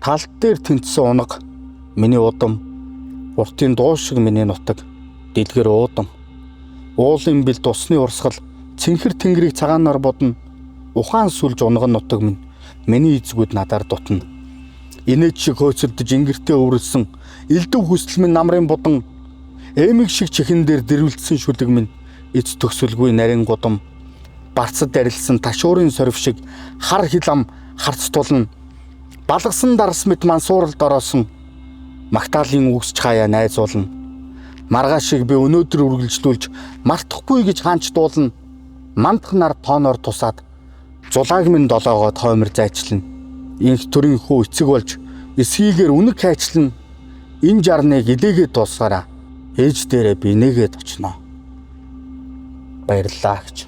Талт дээр тэнцсэн унаг миний удам, уртын дуу шиг миний нутаг, дэлгэр уудам. Уулын бэлд усны урсгал цэнхэр тэнгэрийг цагаанаар бодно. Ухаан сүлж унган нутаг минь миний эзгүүд надаар дутна. Инээд шиг хөөцөлдөж ингэртээ өврөлсөн элдв хүсэл минь намрын будан эмэг шиг чихэн дээр дэрвэлдсэн шүлэг минь эц төгсөлгүй нарийн гудам барцад дарилсан ташуурын сорив шиг хар хилам харц тулна. Балгасан дарс мэт мансууралд ороосон магтаалын үгсч хаяа найзуулна. Маргааш шиг би өнөөдөр үргэлжлүүлж мартахгүй гэж хаанч дуулна. Мандах нар тооноор тусаад зулааг минь долоогоо тоймор зайчлана. Инх төрийн хүү эцэг болж эсгийгээр үнэг хайчлана. Энэ жарныг илээгээд дуусгаараа. Ээж дээрээ би нээгээд очно. Баярлалаа гэж.